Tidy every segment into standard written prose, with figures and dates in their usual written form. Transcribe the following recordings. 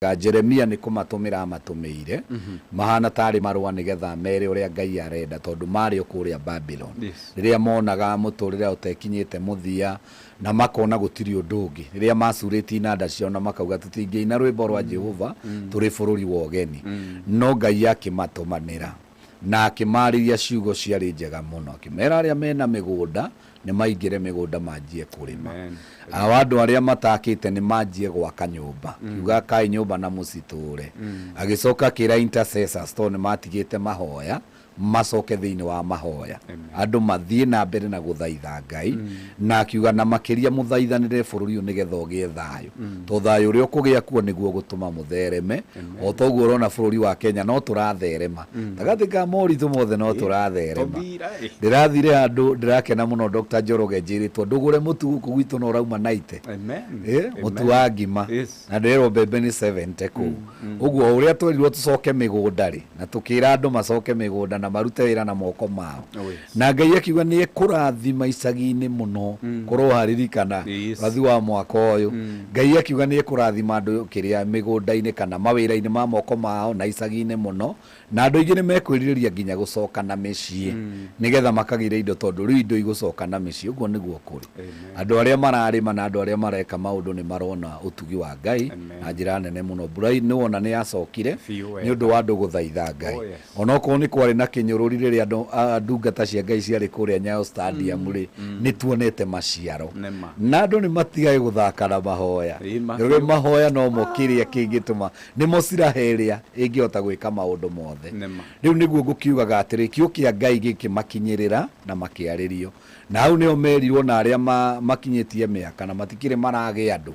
Jeremia nĩ kũmatũmĩra amatũmĩire mahana tarĩ marũa nĩgetha mere ũrĩa Ngai arenda, tondũ marĩ o kũrĩa Babylon. Rĩrĩa monaga mũtũrĩre ũtekinyĩte mũthia na makona gũtirĩ ũndũ ũngĩ, rĩrĩa macurĩtie inanda ciao na makauga tũtingĩina rwĩmbo rwa Jehova tũrĩ bũrũri wa ũgeni, no Ngai akĩmatũmanĩra na akĩmarĩria ciugo ciarĩ njega mũno, akĩmera arĩa mena mĩgũnda nĩ maingĩre mĩgũnda manjie kũrĩma. Amen. Nao andũ arĩa matakĩte nĩ manjie gwaka nyũmba, kiuga kai nyũmba na mũcitũre. Agĩcoka akĩra intercessors, tondũ nĩ matigĩte mahoya, macoke thĩinĩ wa mahoya. Amen. Andũ mathiĩ na mbere na gũthaitha Ngai, na akiuga na makĩria mũthaithanĩre bũrũri ũyũ nĩgetha ũgĩe thayũ, tondũ thayũ ũrĩa ũkũgĩa kuo nĩguo ũgũtũma mũthereme. O toguo ũrona bũrũri wa Kenya no tũratherema, gatagatĩ ka moritũ mothe no tũratherema. Tũthira, ĩ. Ndĩrathire handũ ndĩrakena mũno, Dr. Njoroge, njĩrĩtwo ndũgũre mũtu gũkũ gwitũ na ũrauma 90. Amen. Mũtu Amen. wa ngima. Na ndĩrerwo mbembe nĩ 70 kũu. Ũguo ũrĩa twerirwo tũcoke mĩgũnda rĩ, na tũkĩra andũ macoke mĩgũnda na marute wĩra na moko mao. Oh, yes. Na Ngai akiuga nĩ ekũrathima icagi-inĩ mũno, korwo haririkana ũrathi wa mwaka ũyũ. Ngai akiuga nĩ ekũrathima andũ kĩrĩa mĩgũnda-inĩ kana mawĩra-inĩ ma moko mao na icagi-inĩ mũno, na andũ aingĩ nĩ mekwĩrirĩria nginya gũcoka na mĩciĩ nĩgetha makagĩre indo, tondũ rĩu indo igũcoka na mĩciĩ. Ũguo nĩguo kũrĩ. Amen. Andũ arĩa mararĩma na andũ arĩa mareka maũndũ nĩ marona ũtugi wa Ngai Amen. na njĩra nene mũno. Mbura nĩ wona nĩ yacokire Biũ nĩ wega. ũndũ wa andũ gũthaitha Ngai. Oh, yes. Onokorwo nĩ kwarĩ na kĩnyũrũri rĩrĩa andũ ndungata cia Ngai ciarĩ kũrĩa Nyayo Stadium rĩ, nĩ tuonete maciaro. Nĩma. Na andũ nĩ matigage gũthaka na mahoya. Ĩma Nĩ biũ. mahoya nomo kĩrĩa kĩngĩtũma, nĩmo silaha ĩrĩa ĩngĩhota gwĩka maũndũ mothe. Nĩma. Rĩu nĩguo ngũkiugaga atĩrĩ, kiugo kĩa Ngai gĩkĩmakinyĩrĩra na makĩarĩrio. Na hau nĩho merirwo na arĩa makinyĩtie mĩaka na matikĩrĩ maragĩa andũ,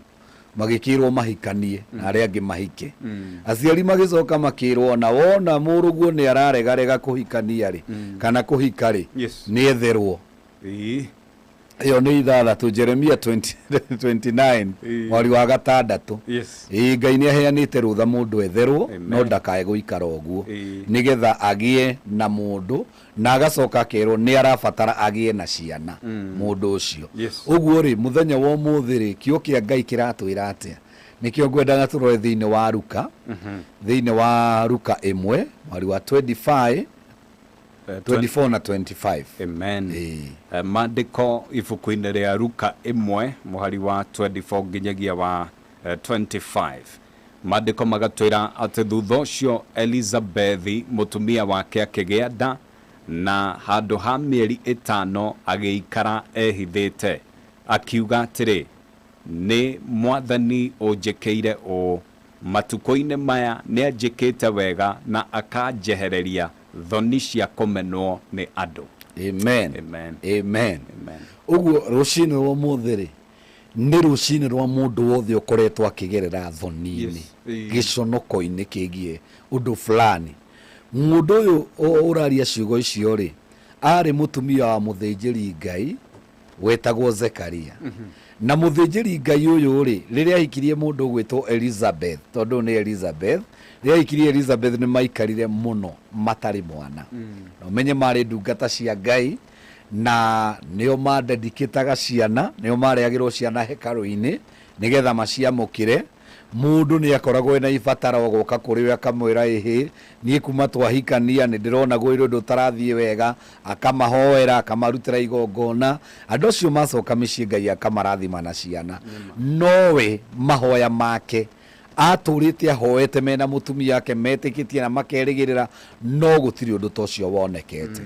magĩkĩrwo mahikanie na arĩa angĩ mahike. Aciari magĩcoka makĩrwo ona wona mũrũguo nĩ araregarega kũhikania rĩ, kana kũhika rĩ, nĩ etherwo. Ĩyo nĩ 6, Jeremia 20, 29 mwari wa 6. Ĩĩ, Ngai nĩ aheanĩte rũtha mũndũ etherwo, no ndakae gũikara ũguo, nĩgetha agĩe na mũndũ, na agacoka akerwo nĩ arabatara agĩe na ciana mũndũ ũcio. Ũguo rĩ, mũthenya wa ũmũthĩ rĩ, kiugo kĩa Ngai kĩratwĩra atĩa? Nĩkĩo ngwendaga tũrore thĩinĩ wa Luka, thĩinĩ wa Luka 1 mwari wa 25, 24 na 25. Amen. Ĩĩ. Maandĩko ibuku-inĩ rĩa Luka 1 mũhari wa 24 nginyagia wa 25. Maandĩko magatwĩra atĩ thutha ũcio Elizabethi mũtumia wake akĩgĩa nda, na handũ ha mĩeri 5 agĩikara ehithĩte, akiuga atĩrĩ, Nĩ Mwathani ũnjĩkĩire ũũ, matukũ-inĩ maya nĩanjĩkĩte wega na akanjehereria thoni cia kũmenwo nĩ andũ. Amen. Amen. Amen. Amen. Ũguo rũcinĩ rwa ũmũthĩ rĩ, nĩ rũcinĩ rwa mũndũ wothe ũkoretwo akĩgerera thoni-inĩ, gĩconoko-inĩ kĩgiĩ ũndũ fulani. Mũndũ ũyũ ũraria ciugo icio rĩ, arĩ mũtumia wa mũthĩnjĩri Ngai wetagwo Zekaria. Na mũthĩnjĩri Ngai ũyũ rĩ, rĩrĩa ahikirie mũndũ ũgwĩtwo Elizabeth, tondũ nĩ Elizabeth, rĩrĩa ahikirie Elizabeth nĩ maikarire mũno matarĩ mwana. Na ũmenye marĩ ndungata cia Ngai, na nĩo mandedikĩtaga ciana, nĩo marehagĩrwo ciana hekarũ-inĩ nĩgetha maciamũkĩre. Mũndũ nĩ akoragwo ena ibatara ogoka kũrĩ we akamwĩra, ĩhĩ, niĩ kuma twahikania nĩ ndĩrona gwĩ ũndũ ũtarathiĩ wega, akamahoera, akamarutĩra igongona. Andũ acio macoka mĩciĩ Ngai akamarathima na ciana. Nowe mahoya make atũrĩte ahoete mena mũtumia wake, metĩkĩtie na makerĩgĩrĩra, no gũtirĩ ũndũ ta ũcio wonekete.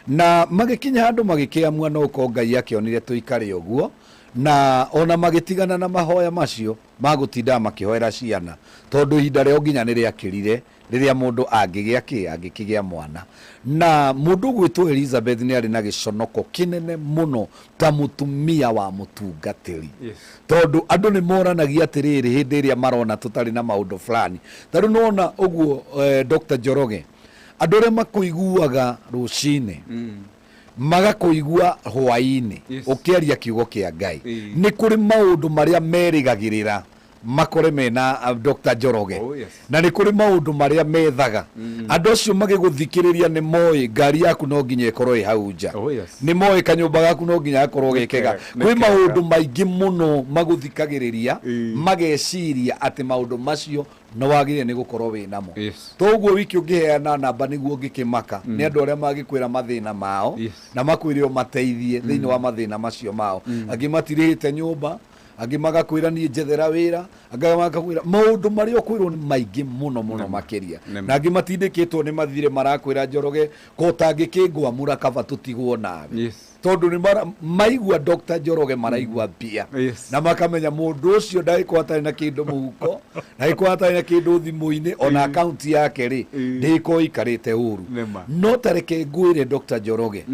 Na magĩkinya handũ magĩkĩamua no ũkorwo Ngai akĩonire tũikare ũguo, na ona magĩtigana na mahoya macio ma gũtindaga makĩhoera ciana, tondũ ihinda rĩao nginya nĩ rĩakĩrire rĩrĩa mũndũ angĩgĩa kĩ, angĩkĩgĩa mwana. Na mũndũ ũgwĩtwo Elizabeth nĩ arĩ na gĩconoko kĩnene mũno ta mũtumia wa mũtungatĩri. Tondũ andũ nĩ moranagia atĩrĩrĩ hĩndĩ ĩrĩa marona tũtarĩ na maũndũ fulani. Ta rĩu nĩwona ũguo, Dr. Njoroge, andũ arĩa makũiguaga rũcinĩ, magakũigua hwaĩ-inĩ ũkĩaria kiugo kĩa Ngai, nĩ kũrĩ maũndũ marĩa merĩgagĩrĩra makore mena Dr. Njoroge. Oh, yes. Na nĩ kũrĩ maũndũ marĩa methaga. Andũ acio magĩgũthikĩrĩria nĩ moĩ ngari yaku no nginya ĩkorwo ĩ hau nja. Oh, yes. Nĩ moĩ kanyũmba gaku no nginya gakorwo ge kega. Nĩ Kwĩ kega. maũndũ maingĩ mũno magũthikagĩrĩria, mageciria atĩ maũndũ macio Nĩ wagĩrĩire nĩ gũkorwo wĩ namo. Toguo wiki ũngĩheana namba nĩguo ũngĩkĩmaka nĩ andũ arĩa mangĩkwĩra mathĩna mao na makwĩre ũmateithie thĩinĩ wa mathĩna macio mao. Angĩ matirĩhĩte nyũmba, angĩ magakwĩra niĩ njethera wĩra, angĩ magakwĩra maũndũ marĩa ũkwĩrwo nĩ maingĩ mũno mũno makĩria. Na angĩ matindĩkĩtwo nĩ mathirĩ, marakwĩra, "Njoroge, ko ũtangĩkĩngwamũra kaba tũtigwo nawe." Tondũ nĩ maigua Dr. Njoroge maraigua mbia na makamenya mũndũ ũcio ndagĩkorwo atarĩ na kĩndũ mũhuko, ndagĩkorwo atarĩ na kĩndũ thimũ-inĩ, ona akaunti yake rĩ, ndĩgĩkorwo ĩikarĩte ũru. No tareke ngwĩre, Dr. Njoroge,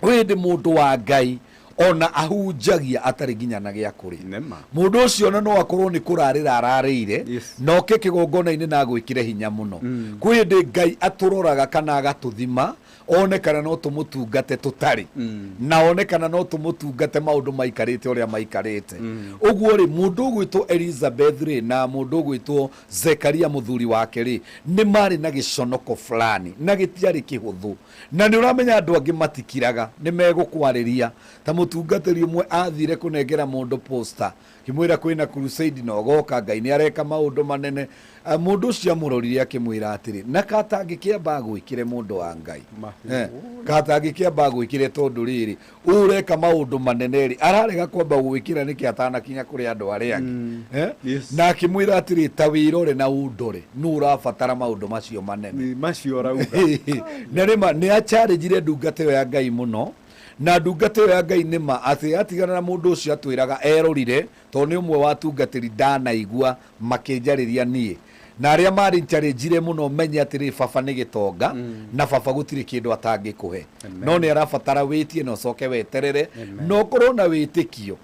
kwĩ hĩndĩ mũndũ wa Ngai ona ahunjagia atarĩ nginya na gĩa kũrĩa. Mũndũ ũcio ona no akorwo nĩ kũrarĩra ararĩire na oke kĩgongona-inĩ na agwĩkĩre hinya mũno. Kwĩ hĩndĩ Ngai atũroraga kana agatũthima one kana no tũmũtungate tũtarĩ na one kana no tũmũtungate maũndũ maikarĩte ũrĩa maikarĩte. Ũguo rĩ, mũndũ ũgwĩtwo Elizabeth rĩ, na mũndũ ũgwĩtwo Zekaria mũthuri wake rĩ, nĩ marĩ na gĩconoko fulani na gĩtiarĩ kĩhũthũ. Na nĩ ũramenya andũ angĩ matikiraga, nĩ megũkwarĩria. Ta mũtungatĩri ũmwe athire kũnengera mũndũ poster, akĩmwĩra kwĩna crusade na ũgoka, Ngai nĩ areka maũndũ manene. Mũndũ ũcio amũrorire akĩmwĩra atĩrĩ, "Na katangĩkĩamba agwĩkĩre, mũndũ wa Ngai?" Katangĩkĩamba agwĩkĩre, tondũ rĩrĩ, ũũ ũreka maũndũ manene rĩ, ararega kwamba gwĩkĩra nĩkĩ atanakinya kũrĩ andũ arĩa angĩ? Na akĩmwĩra atĩrĩ, "Ta wĩrore na ũndore, nũ ũrabatara maũndũ macio manene?" Nĩ macio ũrauga. Na nĩma nĩ acharĩnjire ndungata ĩyo ya Ngai mũno, na ndungata ĩyo ya Ngai nĩma atĩ atigana na mũndũ ũcio atwĩraga erorire, tondũ nĩ ũmwe wa atungatĩri ndanaigua makĩnjarĩria niĩ na arĩa marĩ njarĩnjire mũno menye atĩrĩ, baba nĩ gĩtonga na baba gũtirĩ kĩndũ atangĩkũhe, no nĩ arabatara wĩtie na ũcoke weterere na ũkorwo na wĩtĩkio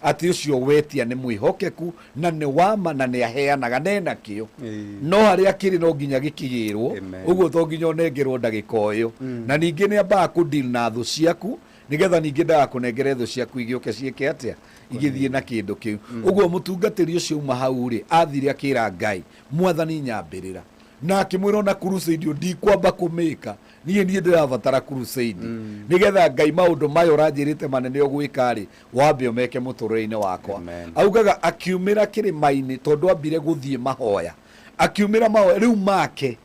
atĩ ũcio wetia nĩ mwĩhokeku na nĩ wama na nĩ aheanaga na ena kĩo. No harĩa kĩrĩ no nginya gĩkĩgĩrwo. Ũguo to nginya ũnengerwo ndagĩka ũyũ. Na ningĩ nĩ ambaga kũdeal na thũ ciaku, nĩgetha ningĩ ndagakũnengere thũ ciaku igĩũke ciĩke atĩa, igĩthiĩ na kĩndũ kĩu. Ũguo mũtungatĩri ũcio uma hau rĩ, athire akĩra Ngai, "Mwathani, nyambĩrĩra," na akĩmwĩra ona crusade ĩyo ndikwamba kũmĩka niĩ ndĩrabatara crusade nĩgetha Ngai maũndũ maya ũranjĩrĩte manene ũgwĩka rĩ, wambe ũmeke mũtũrĩre-inĩ wakwa. Augaga akiumĩra kĩrĩma-inĩ, tondũ ambire gũthiĩ mahoya, akiumĩra mahoya rĩu make.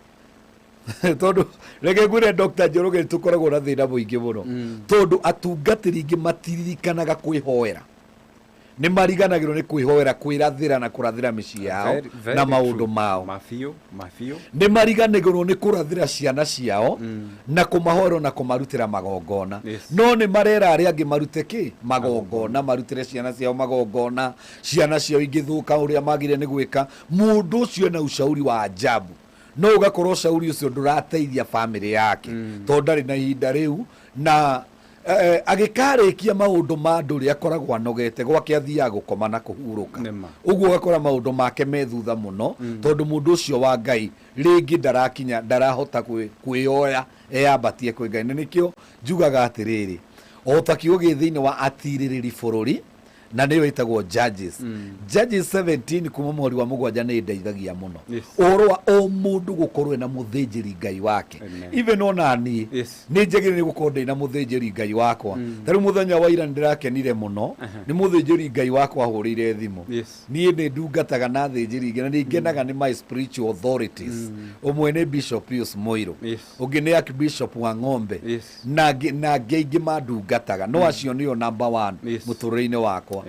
Tondũ reke ngwĩre, Dr. Njoroge, tũkoragwo na thĩna mũingĩ mũno, tondũ atungatĩri aingĩ matiririkanaga kwĩhoera, nĩ mariganagĩrwo nĩ kwĩhoera, kwĩrathĩra na kũrathĩra mĩciĩ yao Very na maũndũ true. mao. Mabiũ mabiũ. Nĩ mariganagĩrwo nĩ kũrathĩra ciana ciao na kũmahoera na kũmarutĩra magongona. No nĩ marera arĩa angĩ marute kĩ magongona, marutĩre ciana ciao magongona, ciana ciao ingĩthũka ũrĩa magire nĩ gwĩka. Mũndũ ũcio ena ushauri wa ajabu, no ũgakorwo ũcauri ũcio ndũrateithia famĩlĩ yake, tondũ ndarĩ na ihinda rĩu na agĩkarĩkia maũndũ ma andũ rĩ, akoragwo anogete, gwake athiaga gũkoma na kũhurũka. Nĩma. Ũguo ũgakora maũndũ make me thutha mũno, tondũ mũndũ ũcio wa Ngai rĩngĩ ndarakinya, ndarahota kwĩyoya eyambatie kwĩ Ngai. Na nĩkĩo njugaga atĩrĩrĩ, o ta kiugo gĩ thĩinĩ wa atirĩrĩri bũrũri, na nĩyo ĩtagwo Judges, Judges 17 kuma mweri wa 7, nĩ ĩndeithagia mũno ũhoro wa o mũndũ gũkorwo ena mũthĩnjĩri Ngai wake. Even ona niĩ nĩ njagĩrĩire nĩ gũkorwo ndĩ na mũthĩnjĩri Ngai wakwa. Ta rĩu mũthenya wa ira nĩ ndĩrakenire mũno nĩ mũthĩnjĩri Ngai wakwa ahũrĩire thimũ. Niĩ nĩ ndungataga na athĩnjĩri Ngai na nĩ ngenaga nĩ my spiritual authorities. Ũmwe nĩ Bishop Pius Mũirũ, ũngĩ nĩ Archbishop wa Ng'ombe, na angĩ aingĩ mandungataga, no acio nĩo number one mũtũrĩre-inĩ wakwa.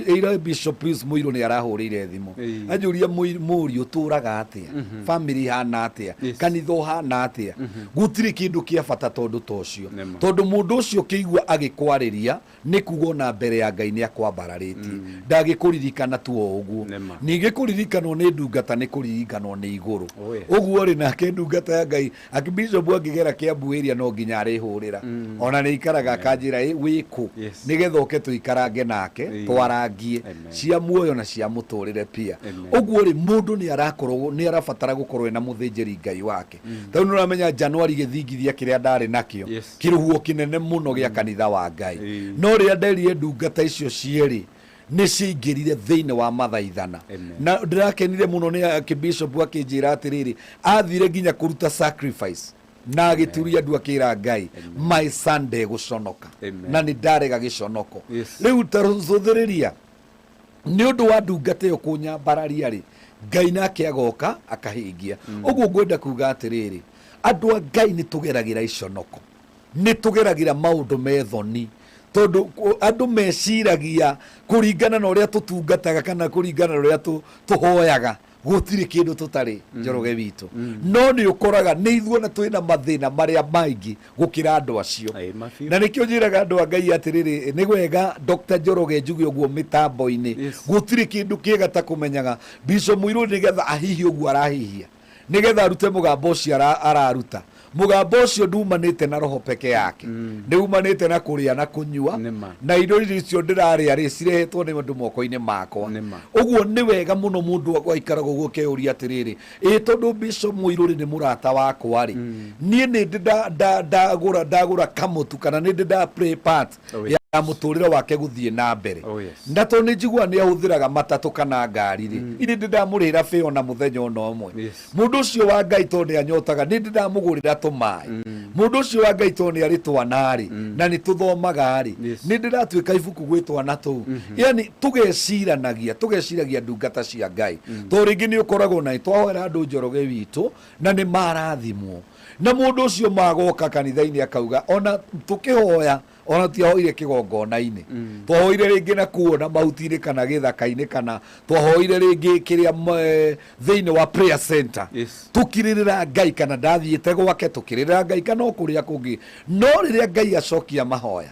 Ira Bishop Pius Mũirũ nĩ arahũrĩire thimũ, anjũria, "Mũriũ, ũtũraga atĩa? Family ihana atĩa? Kanitha ũhana atĩa?" Gũtirĩ kĩndũ kĩa bata tondũ ta ũcio. Nĩma. Tondũ mũndũ ũcio ũkĩigua agĩkwarĩria nĩ kuga ona mbere ya Ngai nĩ akwambararĩtie, ndagĩkũririkana tu o ũguo. Nĩma. Ningĩ kũririkanwo nĩ ndungata nĩ kũririkanwo nĩ igũrũ. Oh, yes. Ũguo rĩ, nake ndungata ya Ngai Archbishop angĩgera Kĩambu area no nginya arĩhũrĩra, ona nĩ ikaraga akanjĩra, "Ĩ, wĩkũ?" Nĩgetha oke tũikarange nake, twarangie cia muoyo na cia mũtũrĩre pia. Ũguo rĩ, mũndũ nĩ arakorwo nĩ arabatara gũkorwo ena mũthĩnjĩri Ngai wake. Tarĩu nĩ ũramenya Januari gĩthingithia kĩrĩa ndarĩ nakĩo, kĩrũhuo kĩnene mũno gĩa kanitha wa Ngai, no rĩrĩa nderire ndungata icio cierĩ nĩ ciaingĩrire thĩinĩ wa mathaithana. Na ndĩrakenire mũno nĩ Archbishop akĩnjĩra atĩrĩrĩ, athire nginya kũruta sacrifice na agĩturia ndu akĩra Ngai, "My son ndegũconoka." Na nĩ ndarega gĩconoko. Rĩu ta rũthĩrĩria nĩ ũndũ wa ndungata ĩyo kũnyambararia rĩ, Ngai nake agoka akahingia. Ũguo ngwenda kuga atĩrĩrĩ, andũ a Ngai nĩ tũgeragĩra iconoko, nĩ tũgeragĩra maũndũ me thoni, tondũ andũ meciragia kũringana na ũrĩa tũtungataga kana kũringana na ũrĩa tũhoyaga, gũtirĩ kĩndũ tũtarĩ Njoroge witũ. No nĩ ũkoraga nĩ ithuona twĩna mathĩna marĩa maingĩ gũkĩra andũ acio. Ĩĩ, mabiũ. Na nĩkĩo njĩraga andũ a Ngai atĩrĩrĩ, nĩ wega Dr. Njoroge njuge ũguo mĩtambo-inĩ. Gũtirĩ kĩndũ kĩega ta kũmenyaga Bishop Mũirũ nĩgetha ahihie ũguo arahihia, nĩgetha arute mũgambo ũcio araruta. Mũgambo ũcio ndumanĩte na roho peke yake, nĩ umanĩte na kũrĩa na kũnyua, Nĩma. na indo icio ndĩrarĩa rĩ cirehetwo nĩ andũ moko-inĩ makwa. Nĩma. Ũguo nĩ wega mũno mũndũ aikaraga ũguo akeyũria atĩrĩrĩ, ĩ tondũ Bishop Mũirũ rĩ nĩ mũrata wakwa rĩ, niĩ nĩ ndĩ ndagũra kamũtu kana nĩ ndĩ nda play part Oh, yes. ya mũtũrĩre wake gũthiĩ na mbere? Oh, yes. Na tondũ nĩ njiguaga nĩ ahũthĩraga matatũ kana ngari rĩ, nĩ ndĩ ndamũrĩhĩra fare ona mũthenya ona ũmwe? Mũndũ ũcio wa Ngai tondũ nĩ anyotaga, nĩ ndĩ ndamũgũrĩra tũmaĩ? Mũndũ ũcio wa Ngai tondũ nĩ arĩ twana rĩ, na nĩ tũthomaga rĩ, nĩ ndĩ ndatuĩka ibuku gwĩ twana tũu? Yani tũgeciranagia ndungata cia Ngai, tondũ rĩngĩ nĩ ũkoragwo na twahoera andũ Njoroge witũ na nĩ marathimwo, na mũndũ ũcio magoka kanitha-inĩ akauga ona tũkĩhoya ona tiahoire kĩgongona-inĩ, twahoire rĩngĩ na kuona mahuti-inĩ kana gĩthaka-inĩ, kana twahoire rĩngĩ kĩrĩa thĩinĩ wa prayer center, tũkirĩrĩra Ngai, kana ndathiĩte gwake tũkĩrĩrĩra Ngai kana o kũrĩa kũngĩ. No rĩrĩa Ngai acokia mahoya,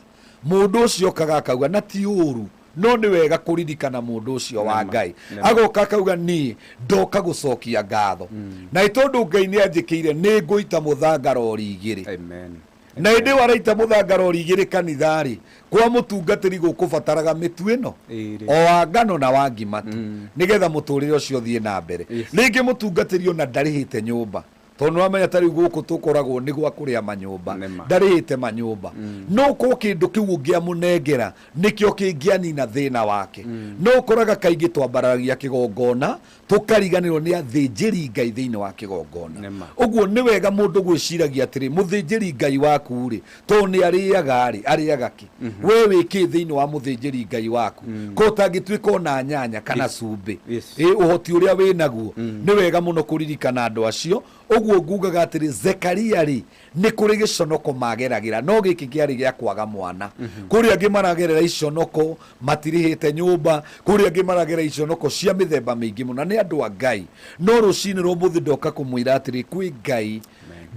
mũndũ ũcio okaga akauga, na ti ũru, no nĩ wega kũririkana mũndũ ũcio wa Ngai, agoka akauga, niĩ ndoka gũcokia ngatho, na nĩ tondũ Ngai nĩ anjĩkĩire, nĩ ngũita mũthanga rori igĩrĩ. Amen. Na hĩndĩ ĩyo araita mũthanga rori igĩrĩ kanitha-rĩ, kwa mũtungatĩri gũkũbataraga mĩtu ĩno Ĩrĩ. o wa ngano na wa ngima tu, nĩgetha mũtũrĩre ũcio ũthiĩ na mbere. Rĩngĩ mũtungatĩri ona ndarĩhĩte nyũmba, tondũ nĩwamenya ta rĩu gũkũ tũkoragwo nĩ gwa kũrĩa manyũmba, Nĩma. ndarĩhĩte manyũmba, no ũkorwo kĩndũ kĩu ũngĩamũnengera nĩkĩo kĩngĩanina thĩna wake. No ũkoraga kaingĩ twambararagia kĩgongona tũkariganĩrwo nĩ athĩnjĩri Ngai thĩinĩ wa kĩgongona. Nĩma. Ũguo nĩ wega mũndũ gwĩciragia atĩrĩ, mũthĩnjĩri Ngai waku rĩ, tondũ nĩ arĩaga rĩ, arĩaga kĩ? We wĩ kĩ thĩinĩ wa mũthĩnjĩri Ngai waku? Ko ũtangĩtuĩka ona nyanya kana cumbĩ? Ĩ ũhoti ũrĩa wĩ naguo, nĩ wega mũno kũririkana andũ acio. Ũguo ngugaga atĩrĩ, Zekaria rĩ, nĩ kũrĩ gĩconoko mageragĩra, no gĩkĩ kĩarĩ gĩa kwaga mwana. Kũrĩ angĩ maragerera iconoko matirĩhĩte nyũmba, kũrĩ angĩ maragera iconoko cia mĩthemba mĩingĩ mũno, na nĩ andũ a Ngai. No rũcinĩ rwa ũmũthĩ ndoka kũmwĩra atĩrĩ, kwĩ Ngai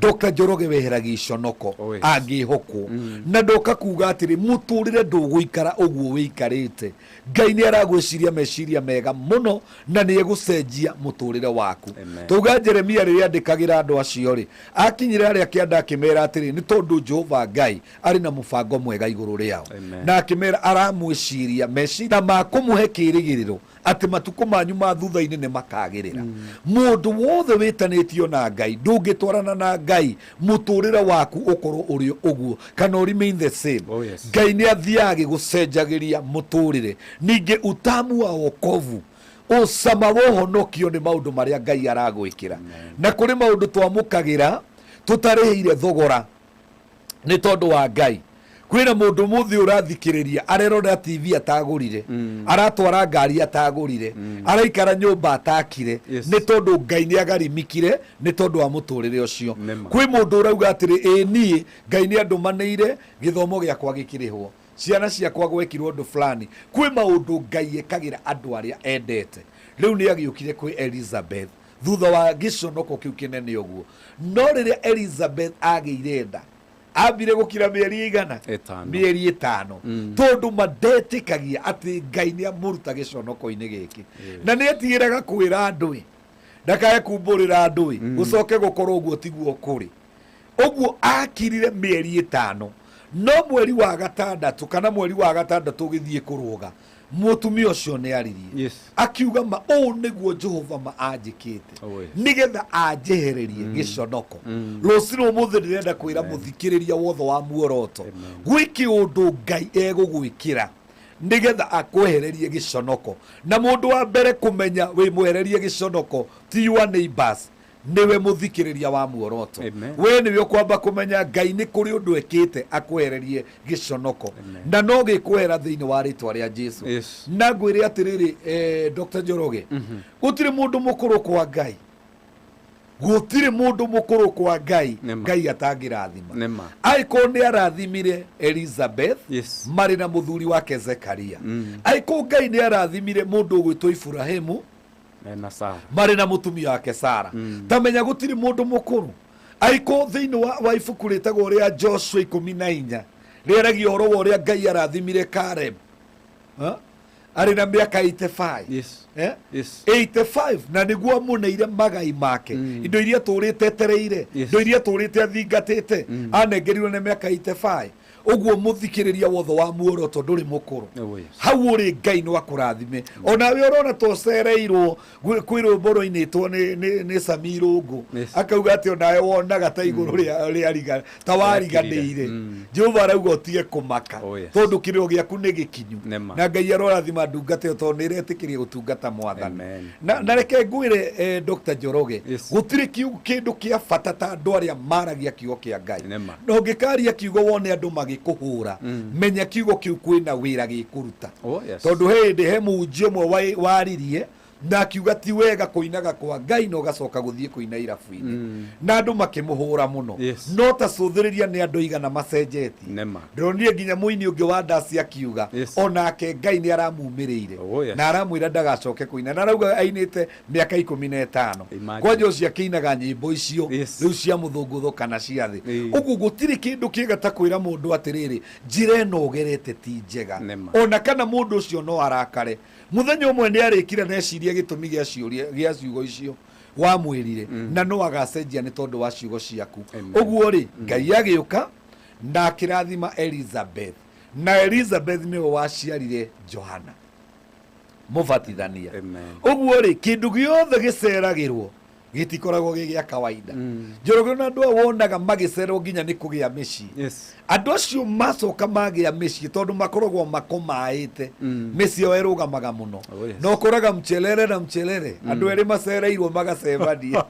Dr. Njoroge weheragia iconoko. Oh, yes. Angĩhokwo. Na ndoka kuga atĩrĩ, mũtũrĩre ndũgũikara ũguo wĩikarĩte. Ngai nĩ aragwĩciria meciria mega mũno na nĩ egũcenjia mũtũrĩre waku. Amen. Tauga Jeremia rĩrĩa andĩkagĩra andũ acio rĩ, akinyire harĩa kĩanda akĩmera atĩrĩ, nĩ tondũ Jehova Ngai arĩ na mũbango mwega igũrũ rĩao. Amen. Na akĩmera aramwĩciria meciria ma kũmũhe kĩĩrĩgĩrĩro atĩ matukũ manyu ma thutha-inĩ nĩ makagĩrĩra. Mũndũ wothe wĩtanĩtio na Ngai, ndũngĩtwarana na Ngai mũtũrĩre waku ũkorwo ũrĩ ũguo kana ũ remain the same. Oh, yes. Ngai nĩ athiaga agĩgũcenjagĩria mũtũrĩre. Ningĩ utamu wa wokovu, ũcama wa ũhonokio nĩ maũndũ marĩa Ngai aragwĩkĩra. Na kũrĩ maũndũ twamũkagĩra tũtarĩhĩire thogora nĩ tondũ wa Ngai. Kwĩna mũndũ mũthĩ ũrathikĩrĩria arerorera TV atagũrire, aratwara ngari atagũrire, araikara nyũmba atakire, nĩ tondũ Ngai nĩ agarimikire nĩ tondũ wa mũtũrĩre ũcio. Nĩma. Kwĩ mũndũ ũrauga atĩrĩ, ĩ niĩ Ngai nĩ andũmanĩire gĩthomo gĩakwa gĩkĩrĩhwo, ciana ciakwa gwekirwo ũndũ fulani. Kwĩ maũndũ Ngai ekagĩra andũ arĩa endete. Rĩu nĩ agĩũkire kwĩ Elizabeth thutha wa gĩconoko kĩu kĩnene ũguo. No rĩrĩa Elizabeth agĩire nda, ambire gũkira mĩeri ĩigana? Ĩtano. Mĩeri 5, tondũ mandetĩkagia atĩ Ngai nĩ amũruta gĩconoko-inĩ gĩkĩ. Na nĩ etigĩraga kwĩra andũ ĩ, ndakae kumbũrĩra andũ ĩ, gũcoke gũkorwo ũguo tiguo kũrĩ. Ũguo akirire mĩeri 5, no mweri wa gatandatũ kana mweri wa gatandatũ ũgĩthiĩ kũrũga, mũtumia ũcio nĩ aririe. Akiuga ma ũũ nĩguo Jehova ma anjĩkĩte, Oh, yes. nĩgetha anjehererie gĩconoko. Rũcinĩ ũmũthĩ ndĩrenda kwĩra mũthikĩrĩria wothe wa muoroto, gwĩ kĩũndũ Ngai egũgwĩkĩra nĩgetha akwehererie gĩconoko. Na mũndũ wa mbere kũmenya wĩ mwehererie gĩconoko ti your neighbors, Nĩwe mũthikĩrĩria wa muoroto. Amen. We nĩwe ũkwamba kũmenya Ngai nĩ kũrĩ ũndũ ekĩte akwehererie gĩconoko. Amen. Na no gĩkwehera thĩinĩ wa rĩtwa rĩa Jesu. Na ngwĩre atĩrĩrĩ, Dr. Njoroge, gũtirĩ mũndũ mũkũrũ kwa Ngai, gũtirĩ mũndũ mũkũrũ kwa Ngai. Nĩma. Ngai atangĩrathima. Nĩma. Angĩkorwo nĩ arathimire Elizabeth marĩ na mũthuri wake Zekaria, angĩkorwo Ngai nĩ arathimire mũndũ ũgwĩtwo Iburahimu Mena Sara. marĩ na mũtumia wake Sara, tamenya gũtirĩ mũndũ mũkũrũ. Angĩkorwo thĩinĩ wa ibuku rĩtagwo rĩa Joshua 14 rĩaragia ũhoro wa ũrĩa Ngai arathimire Caleb, ha? Arĩ na mĩaka 85. Eh? 85 na nĩguo amũneire magai make, indo iria tũrĩte etereire, indo iria tũrĩte athingatĩte, anengerirwo nĩ mĩaka 85. Ũguo mũthikĩrĩria wothe wa muoroto, ndũrĩ mũkũrũ. Oh, yes. Hau ũrĩ, Ngai no akũrathime. Onawe ũrona ta ũcereirwo kwĩ rwĩmbo rwainĩtwo nĩ Sami Irũngũ, akauga atĩ onawe wonaga ta igũrũ rĩa ta wariganĩire. Jehova arauga ũtige kũmaka, Oh, yes. tondũ kĩrĩro gĩaku nĩ gĩkinyu. Nĩma. Na Ngai arorathima ndungata ĩyo tondũ nĩ ĩretĩkĩria gũtungata Mwathani. Amen. Na reke ngwĩre, Dr. Njoroge, Yes. gũtirĩ kĩndũ kĩa bata ta andũ arĩa maragia kiugo kĩa Ngai. Nĩma. Na ũngĩkaria kiugo wone andũ magĩkũhũra, menya kiugo kĩu kwĩna wĩra gĩkũruta. Oh, yes. Tondũ he hĩndĩ he mũhunjia ũmwe waririe na akiuga ti wega kũinaga kwa Ngai na ũgacoka gũthiĩ kũina irabu-inĩ, na andũ makĩmũhũra mũno. No ta cũthĩrĩria nĩ andũ igana macenjetie. Nĩma. Ndĩronire nginya mũini ũngĩ wa ndaci akiuga onake Ngai nĩ aramumĩrĩire na aramwĩra ndagacoke kũina, na arauga ainĩte mĩaka 15. Imagine. Kwanja ũcio akĩinaga nyĩmbo icio rĩu cia mũthũngũtho kana cia thĩ. Ũguo gũtirĩ kĩndũ kĩega ta kwĩra mũndũ atĩrĩrĩ, njĩra ĩno ũgerete ti njega. Nĩma. Ona kana mũndũ ũcio no arakare, mũthenya ũmwe nĩ arĩkire na eciria gĩtũmi gĩa ciũria gĩa ciugo icio wamwĩrire, na no agacenjia nĩ tondũ wa ciugo ciaku. Amen. Ũguo rĩ, Ngai agĩũka na akĩrathima Elizabeth, na Elizabeth nĩwe waciarire Johana mũbatithania. Amen. Ũguo rĩ, kĩndũ gĩothe gĩceragĩrwo gĩtikoragwo gĩ gĩa kawaida. Njoroge, na andũ aya wonaga magĩcerwo nginya nĩ kũgĩa mĩciĩ, andũ acio macoka magĩa mĩciĩ, tondũ makoragwo makomaĩte, mĩciĩ yao ĩrũgamaga mũno. Oh, yes. Na ũkoraga mchelere na mchelere, andũ erĩ macereirwo magacemania.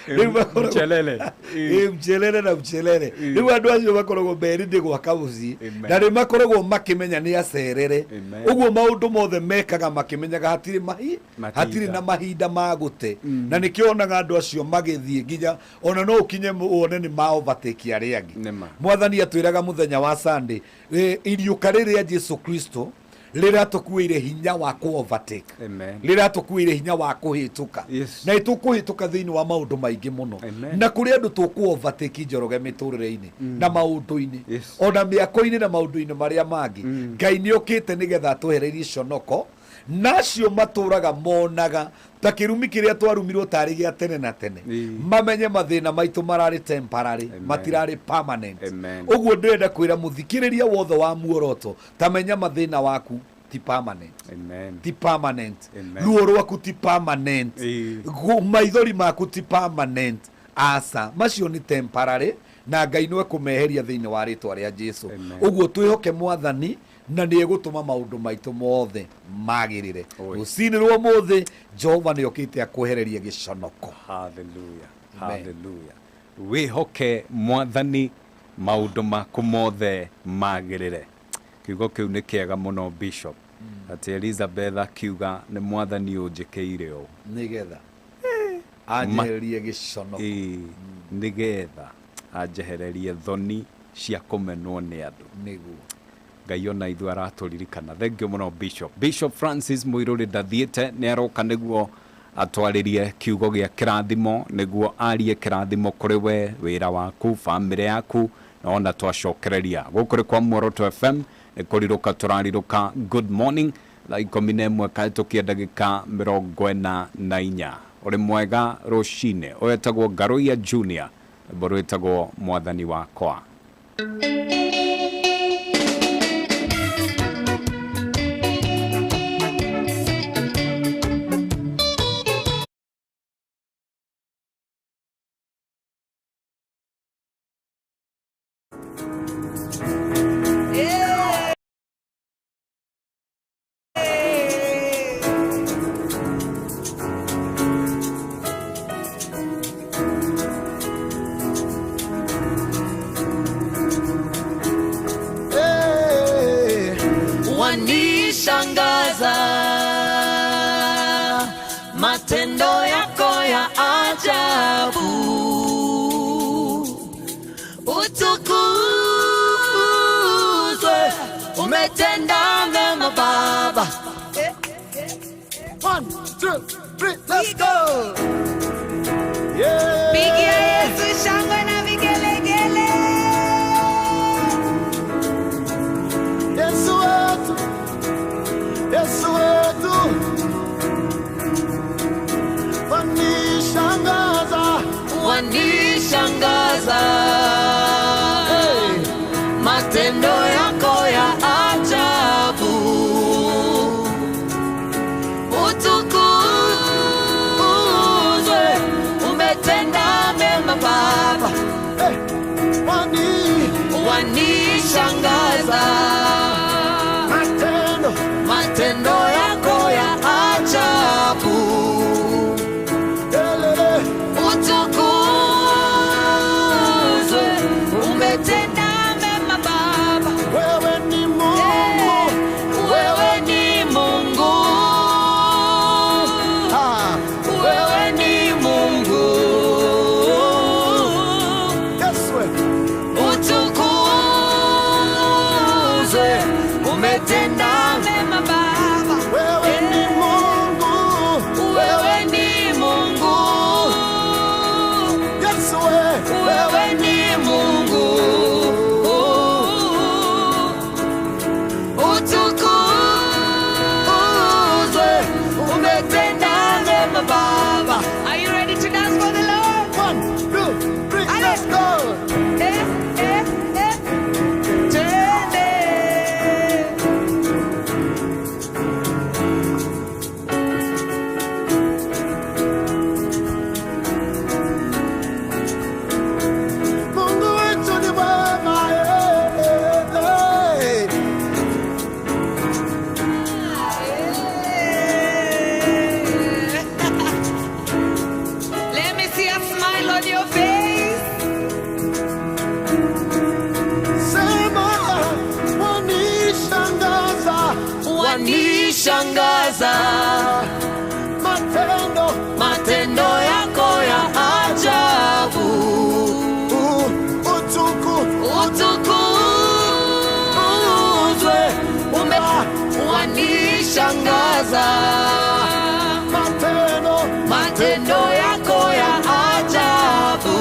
Rĩu makoragwo Mchelele. Ĩ, mchelere na mchelere. Rĩu andũ acio makoragwo merindĩ gwaka mũciĩ Amen. na nĩ makoragwo makĩmenya nĩ acerere. Amen. Ũguo maũndũ mothe mekaga makĩmenyaga hatirĩ mahi Mahinda. Hatirĩ na mahinda ma gũte, na nĩkĩo onaga andũ acio magĩthiĩ nginya ona no ũkinye wone nĩ ma overtake arĩa angĩ. Nĩma. Mwathani atwĩraga mũthenya wa Sunday, iriũka rĩrĩa Jesu Kristo rĩratũkuĩire hinya wa kũ overtake, Amen. rĩratũkuĩire hinya wa kũhĩtũka. Na ĩtũkũhĩtũka thĩinĩ wa maũndũ maingĩ mũno. Amen. Na kũrĩ andũ tũkũ overtake, Njoroge, mĩtũrĩre-inĩ na maũndũ-inĩ, ona mĩako-inĩ na maũndũ-inĩ marĩa mangĩ. Ngai nĩ okĩte nĩgetha atwehererie iconoko nacio matũraga monaga ta kĩrumi kĩrĩa twarumirwo tarĩ gĩa tene na tene. Mamenye mathĩna maitũ mararĩ temporary, Amen. matirarĩ permanent. Amen. Ũguo ndĩrenda kwĩra mũthikĩrĩria wothe wa muoroto, tamenya mathĩna waku ti permanent. Amen. Ti permanent. Amen. Ruo rwaku ti permanent. Maithori maku ti permanent, aca, macio nĩ temporary na Ngai no ekũmeheria thĩinĩ wa rĩtwa rĩa Jesu. Amen. Ũguo twĩhoke Mwathani na nĩ egũtũma maũndũ maitũ mothe magĩrĩre. Oh, yes. Rũcinĩ rwa ũmũthĩ Jehova nĩ okĩte akwehererie gĩconoko. Hallelujah. Amen. Hallelujah. Wĩhoke Mwathani maũndũ maku mothe magĩrĩre. Kiugo kĩu nĩ kĩega mũno, Bishop. Atĩ Elizabeth akiuga nĩ Mwathani ũnjĩkĩire ũũ. Nĩgetha anjehererie gĩconoko. Ĩĩ, nĩgetha anjehererie thoni cia kũmenwo nĩ andũ. Nĩguo. Ngai ona ithuĩ aratũririkana. Thank you mũno, Bishop. Bishop Francis Mũirũrĩ ndathiĩte, nĩ aroka nĩguo atwarĩrie kiugo gĩa kĩrathimo, nĩguo arie kĩrathimo kũrĩ we, wĩra waku, bamĩrĩ yaku, na ona twacokereria gũkũ nĩ kwa Muoroto FM nĩ kũrirũka tũrarirũka. Good morning. Thaa 11 kahĩtũkia ndagĩka 44. Ũrĩ mwega rũcinĩ. Ũyũ etagwo Ngaruiya Junior, rwĩmbo rwĩtagwo Mwathani Wakwa. Yeah. umetenda mema Baba. 1, 2, 3, let's go. Yeah. Pigia Yesu shangwe na vigelegele. Yesu wetu, Yesu wetu, wanishangaza, Wanishangaza. Hey. Matendo yako ya ajabu. Utukuzwe, umetenda mema Baba. Hey. Wanishangaza. Matendo, Matendo yako ya ajabu. Elele. Utukuzwe, umetenda mema Baba. Wewe ni Mungu, Wewe ni Mungu. Ah. Wewe ni Mungu. Yesu wetu. Utukuzwe, umetenda mema Baba. Wewe ni Mungu, Wewe ni Mungu. Yesu wetu. Wewe ni Mungu. Utukuzwe, umetenda mema Baba. Are you ready to dance for the Lord? 1, 2, 3, let's go. Eh, eh, eh. Twende. Mungu wetu ni mwema, eh, eh, eh. Let me see a smile on your face. Sema, wanishangaza, Wanishangaza. Matendo, Matendo yako ya ajabu. Utukuzwe, wanishangaza. Matendo, Matendo yako ya ajabu.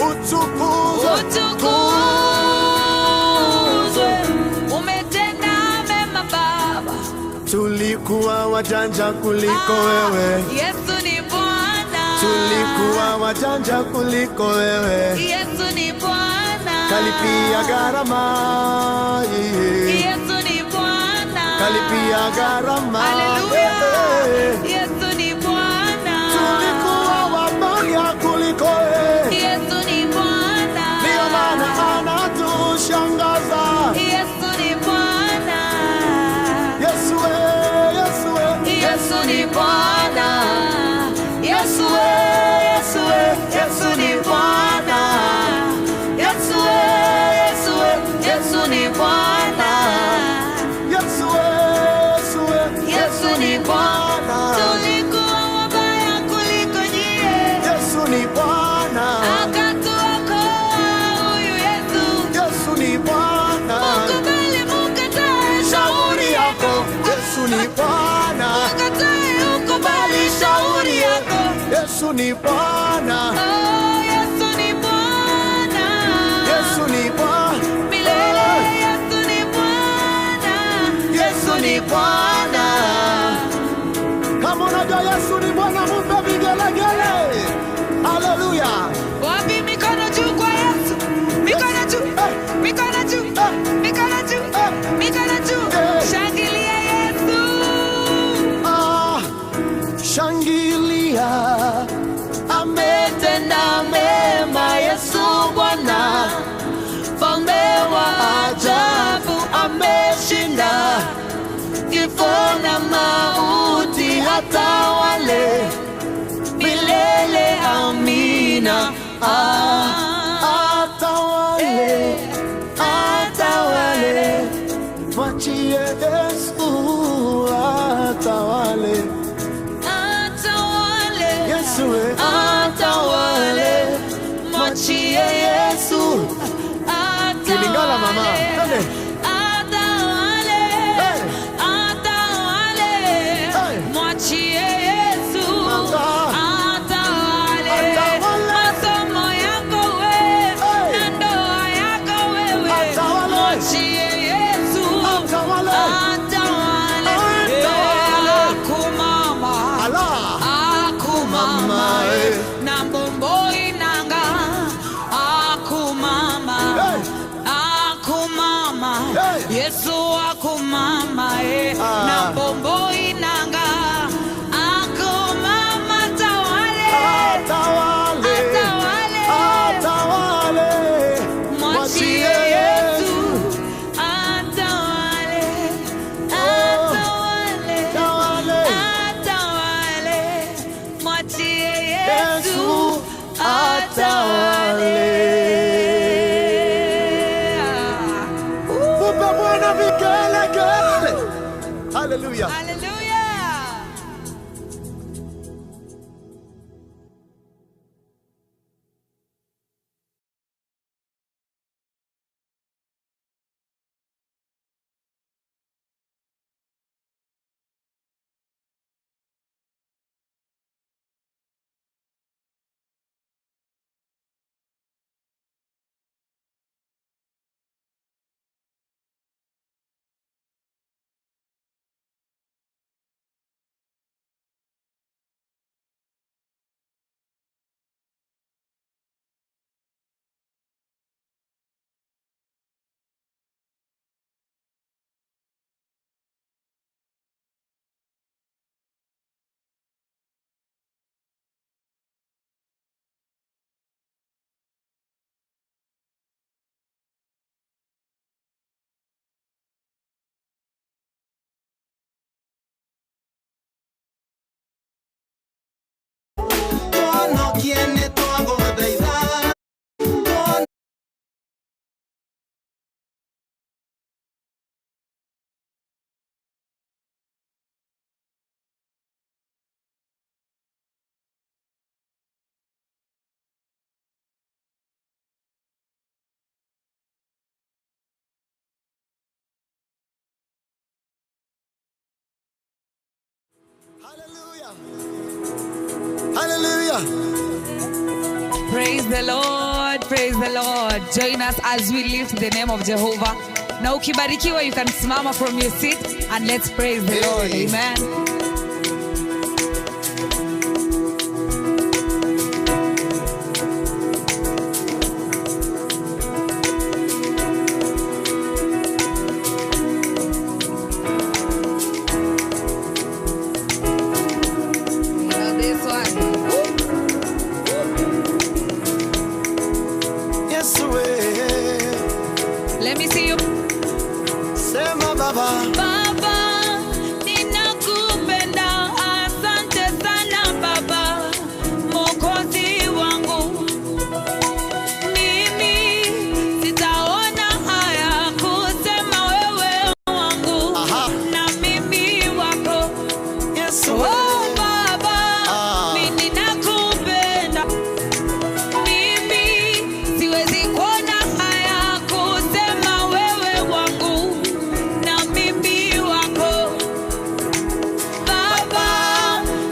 Utukuzwe, Utukuzwe, umetenda mema Baba. Tulikuwa wajanja kuliko wewe, Yesu ni Bwana. tulikuwa wajanja kuliko wewe, Yesu ni Bwana. kalipia gharama, yeah. Yesu ni Bwana. Kalipia gharama, Haleluya. yeah. Yesu ni Bwana. Tulikuwa wabaya kuliko wewe, Yesu ni Bwana. ndio maana anatushangaza. Yesu ni Bwana. Yesu we, Yesu we, Yesu ni Bwana. Yesu we, Yesu we, Yesu ni Bwana. Yesu we, Yesu we, Yesu ni Bwana. Yesu we, Yesu we, Yesu ni Bwana. Tulikuwa wabaya kuliko nyie. Yesu ni Bwana, Akatuokoa huyu Yesu. Yesu ni Bwana, Mkubali mkatae shauri yako. Yesu ni Bwana, Mkatae ukubali shauri yako. Yesu ni Bwana, Oh, Yesu ni Bwana. Yesu ni Bwana, Milele Yesu ni Bwana. Yesu ni Bwana. Kama unajua Yesu ni Bwana, mpe vigelegele. Haleluya! Wapi mikono juu kwa Yesu? Mikono juu. Mikono juu. Mikono juu. Mikono juu. Shangilia Yesu. Ah, shangilia, Ametenda mema Yesu Bwana, mfalme wa ajabu, ameshinda kifo na mauti, atawale milele. Amina. Ah, atawale, atawale, mwachie Yesu atawale. Atawale. Yesu we, atawale, mwachie Yesu. Atawale. Kilingala mama, twende. Akumama eh. na mbomboi nanga akumama Hey. akumama Hey. Yesu akumama eh. Ah. Na mbomboi nanga akumama tawale Atawale. Atawale. Atawale. Mwachie Yesu atawale atawale Atawale. atawale mwachie Yesu Yesu atawale. Mupe Bwana vigelegele. Hallelujah. Hallelujah. Hallelujah. Hallelujah. Praise the Lord, praise the Lord. Join us as we lift the name of Jehovah. Na ukibarikiwa, you can simama from your seat and let's praise the Lord. Hey. Amen. You know this one. Yesu we. Let me see you. Sema Baba. Baba, ninakupenda, asante sana Baba, Mwokozi wangu. Mimi sitaona haya kusema wewe wangu Aha. na mimi wako. Yesu we. Oh Baba, Ah. mimi nakupenda. Mimi siwezi kuona haya kusema wewe wangu na mimi wako. Baba,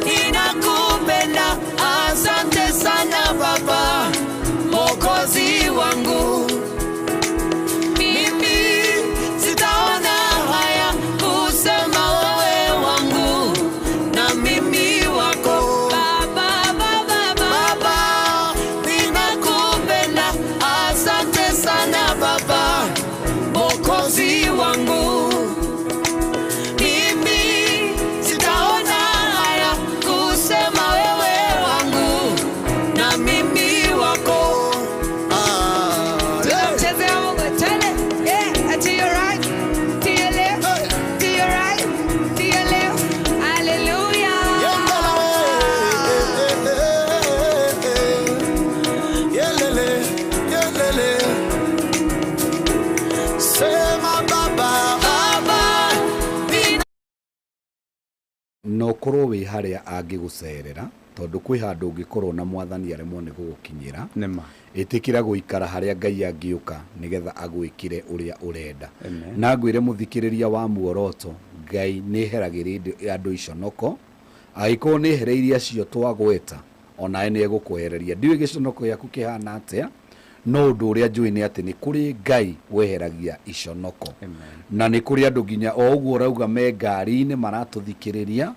ninakupenda, asante sana Baba, Mwokozi wangu. Mimi sitaona haya kusema wewe wangu na mimi wako. Baba, Baba, Baba, ninakupenda, asante sana Baba, Mwokozi wangu. Mimi sitaona haya kusema wewe wangu na mimi wako. Ah, yeah. Tunamchezea Mungu. Twende. Yeah, to your right, to your left, Hey. to your right, to your left. Hallelujah. Yelele, yelele. Sema baba, baba, Na ũkorwo wĩ harĩa angĩgũcerera, tondũ kwĩ handũ ũngĩkorwo na mwathani aremwo nĩ gũgũkinyĩra. Nĩma. Ĩtĩkĩra gũikara harĩa Ngai angĩũka nĩgetha agwĩkĩre ũrĩa ũrenda. Amen. Na ngwĩre mũthikĩrĩria wa muoroto, Ngai nĩ eheragĩria andũ iconoko. Angĩkorwo nĩ ehereirie acio twagweta, onawe nĩ egũkwehereria. Ndiũĩ gĩconoko gĩaku kĩhana atĩa, No ũndũ ũrĩa njũĩ nĩ atĩ nĩ kũrĩ Ngai weheragia iconoko. Na nĩ kũrĩ andũ nginya o ũguo ũrauga me ngari-inĩ maratũthikĩrĩria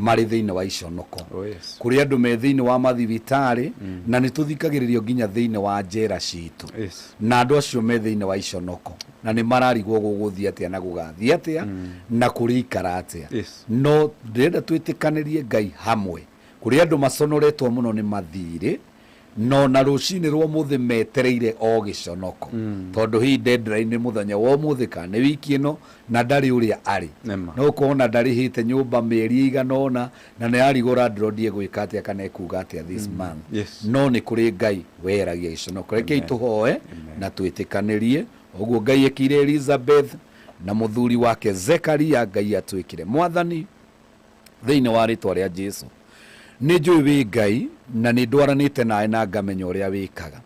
marĩ thĩinĩ wa iconoko. Oh, yes. Kũrĩ andũ me thĩinĩ wa mathibitarĩ na nĩ tũthikagĩrĩrio nginya thĩinĩ wa njera citũ. Yes. Na andũ acio me thĩinĩ wa iconoko na nĩ mararigwo gũgũthiĩ atĩa na gũgathiĩ atĩa na kũrĩikara atĩa. Yes. No ndĩrenda twĩtĩkanĩrie Ngai hamwe. Kũrĩ andũ maconoretwo mũno nĩ mathirĩ no na rũcinĩ rwa ũmũthĩ metereire o gĩconoko tondũ hihi deadline nĩ mũthenya wa ũmũthĩ kana nĩ wiki ĩno na ndarĩ ũrĩa arĩ. Nĩma. No ũkona ndarĩhĩte nyũmba mĩeri ĩigana ũna na nĩ arigwo landlord egwĩka atĩa kana ekuga atĩa this month. Yes. No nĩ kũrĩ Ngai weheragia gĩconoko. Rekei tũhoe na twĩtĩkanĩrie ũguo Ngai ekire Elizabeth na mũthuri wake Zekaria. Ngai atwĩkire Mwathani thĩinĩ wa rĩtwa rĩa Jesu. Nĩ njũĩ wĩ Ngai na nĩ ndwaranĩte nawe na ngamenya ũrĩa wĩkaga.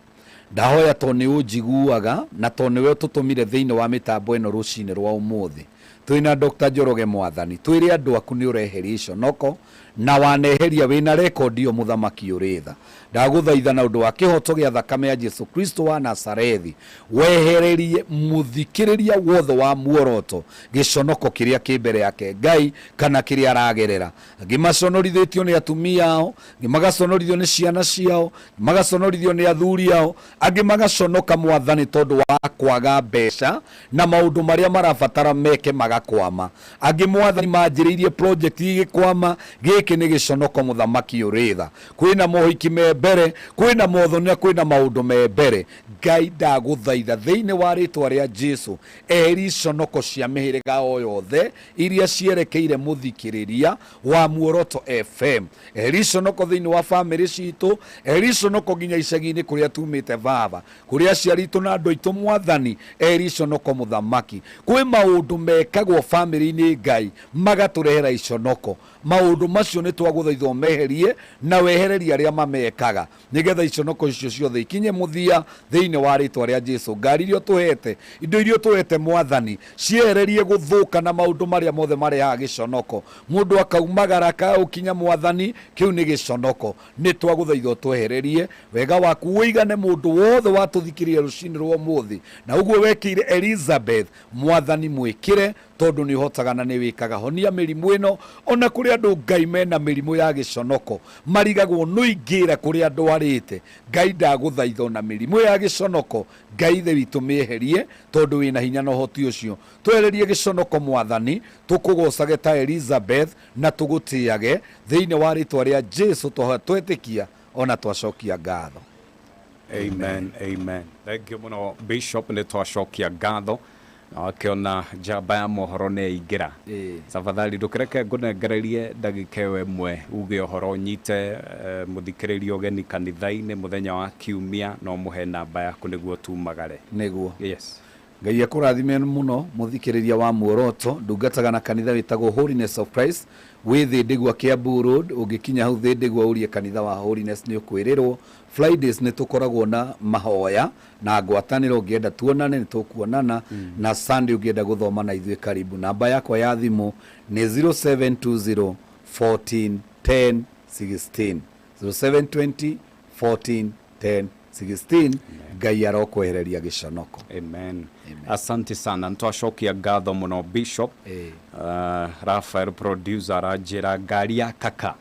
Ndahoya to nĩ ũnjiguaga na to nĩwe ũtũtũmire thĩinĩ wa mĩtambo ĩno rũcinĩ rwa ũmũthĩ. Twĩna Dr. Njoroge Mwathani, twĩre andũ aku nĩ ũreheria iconoko na waneheria wĩna rekondi ĩyo mũthamaki ũrĩ tha. Ndagũthaitha na ũndũ wa kĩhoto gĩa thakame ya Jesu Kristo wa Nazarethi, wehererie mũthikĩrĩria wothe wa muoroto gĩconoko kĩrĩa kĩ mbere yake Ngai kana kĩrĩa aragerera. Angĩ maconorithĩtio nĩ atumia ao, angĩ magaconorithio nĩ ciana ciao, magaconorithio nĩ athuri ao, angĩ magaconoka Mwathani tondũ wa kwaga mbeca na maũndũ marĩa marabatara meke magakwama. Angĩ Mwathani manjĩrĩirie project igĩkwama, gĩkĩ nĩ gĩconoko mũthamaki ũrĩ tha. Kwĩna mohiki me mbere, kwĩna mothoni na kwĩna maũndũ me mbere. Ngai ndagũthaitha thĩinĩ wa rĩtwa rĩa Jesu, eheria iconoko cia mĩhĩrĩga o yothe iria cierekeire mũthikĩrĩria wa Muoroto FM. Eheria iconoko thĩinĩ wa bamĩrĩ citũ, eheria iconoko nginya icagi-inĩ kũrĩa tumĩte baba, kũrĩa aciari aitũ na andũ aitũ Mwathani, eheria iconoko mũthamaki. Kwĩ maũndũ mekagwo bamĩrĩ-inĩ Ngai magatũrehera iconoko. Maũndũ macio nĩ twagũthaitha ũmeherie na wehererie arĩa mamekaga nĩgetha iconoko icio ciothe ikinye mũthia thĩinĩ wa rĩtwa rĩa Jesu. Ngari iria ũtũhete, indo iria ũtũhete Mwathani, ciehererie gũthũka na maũndũ marĩa mothe marehaga gĩconoko. Mũndũ akaumagara akaũkinya Mwathani, kĩu nĩ gĩconoko. Nĩ twagũthaitha ũtwehererie wega waku ũigane mũndũ wothe watũthikĩrĩria rũcinĩ rwa ũmũthĩ, na ũguo wekĩire Elizabeth Mwathani mwĩkĩre tondũ nĩ ũhotaga na nĩ wĩkaga. Honia mĩrimũ ĩno, ona kũrĩ andũ Ngai mena mĩrimũ ya gĩconoko marigagwo nũ ingĩra kũrĩa ndwarĩte. Ngai ndagũthaitha ona mĩrimũ ya gĩconoko Ngai ithe witũ mĩeherie tondũ wĩna hinya na ũhoti ũcio. Twehererie gĩconoko Mwathani, tũkũgocage ta Elizabeth na tũgũtĩage thĩinĩ wa rĩtwa rĩa Jesu twahoya twetĩkia ona twacokia ngatho. Amen, amen. Thank you mũno Bishop, nĩ twacokia ngatho na wakĩona njamba ya mohoro nĩ yaingĩra. Tafadhali ndũkĩreke ngũnengererie ndagĩka ĩyo ĩmwe uge ũhoro nyite mũthikĩrĩria ũgeni kanitha-inĩ mũthenya wa kiumia no mũhe namba yaku nĩguo tumagare. Nĩguo. Yes. Ngai akũrathime mũno mũthikĩrĩria wa Muoroto. Ndungataga na kanitha wĩtagwo Holiness of Christ wĩ Thĩndĩgua Kiambu Road. Ũngĩkinya hau Thĩndĩgua ũrie kanitha wa Holiness nĩ ũkwĩrĩrwo. Fridays nĩ tũkoragwo na mahoya na ngwatanĩro, ũngĩenda tuonane nĩ tũkuonana, na Sunday ũngĩenda gũthoma na ithuĩ karibu. Namba yakwa ya thimũ nĩ 0720 14 10 16, 0720 14 10 16. Ngai arokwehereria gĩconoko. Amen. Asante sana, nĩtwacokia ngatho mũno Bishop. Raphael producer aranjĩra ngari ya kaka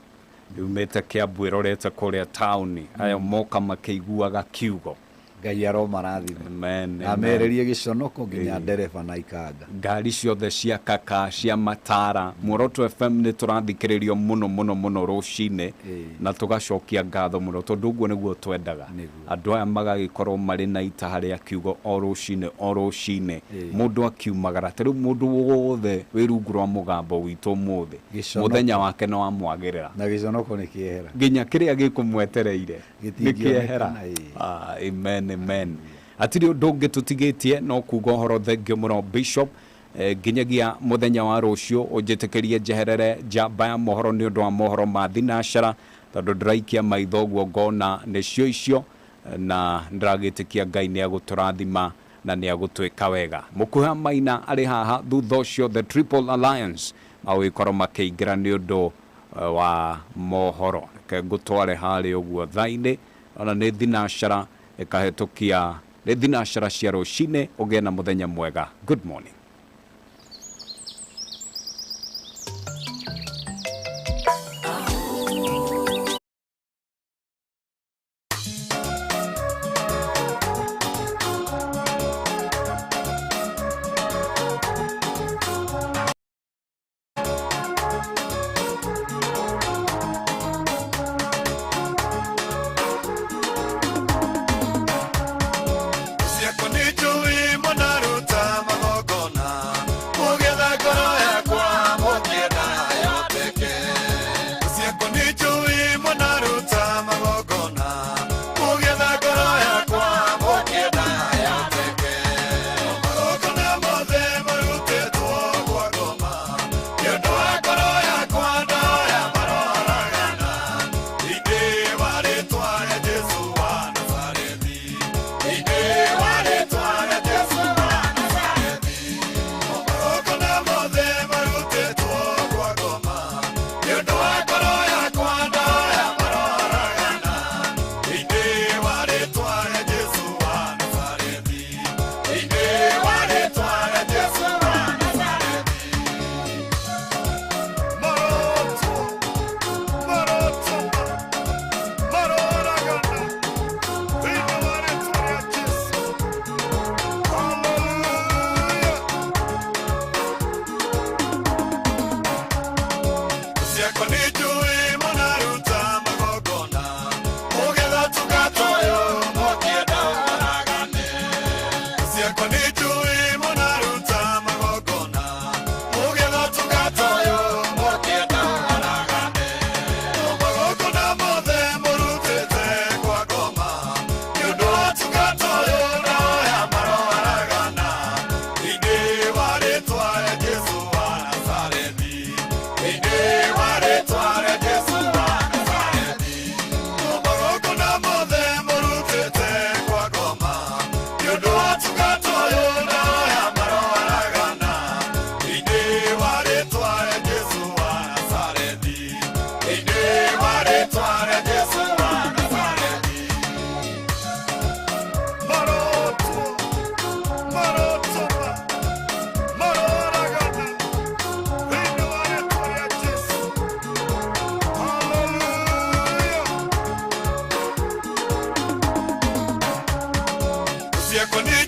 yumĩte Kiambu ĩrorete kũrĩa taũni, ayo moka makĩiguaga kiugo. Ngai aromarathime. Amen, amen. Amehererie gĩconoko nginya ndereba na ikanga. Ngari ciothe cia kaka cia matara Muoroto FM nĩ tũrathikĩrĩrio mũno mũno mũno rũcinĩ na tũgacokia ngatho mũno tondũ ũguo nĩguo twendaga. Andũ aya magagĩkorwo marĩ na ita harĩa kiugo o rũcinĩ o rũcinĩ, mũndũ akiumagara. Ta rĩu mũndũ wothe wĩ rungu rwa mũgambo witũ ũmũthĩ Gĩconoko. mũthenya wake nĩ wamwagĩrĩra Na gĩconoko nĩ kĩehera nginya kĩrĩa gĩkũmwetereire nĩ Gĩtingĩonekana, kĩehera. ĩĩ. Amen, amen. Hatirĩ ũndũ ũngĩ tũtigĩtie no kuga ũhoro thengio mũno Bishop. Nginyagia mũthenya wa rũciũ ũnjĩtĩkĩrie njeherere njamba ya mohoro nĩ ũndũ wa mohoro ma thinacara tondũ ndĩraikia maitho ũguo ngona nĩcio icio na ndĩragĩtĩkia Ngai nĩ agũtũrathima na nĩ agũtwĩka wega. Mũkuha Maina arĩ haha thutha ũcio the Triple Alliance magũgĩkorwo makĩingĩra nĩ ũndũ wa mohoro. Reke ngũtware harĩa ũguo thaa-inĩ ona nĩ thinacara Ĩkahĩtũkia nĩ thinacara cia rũcinĩ. Ũgĩe na mũthenya mwega. Good morning. Ciakwa nĩ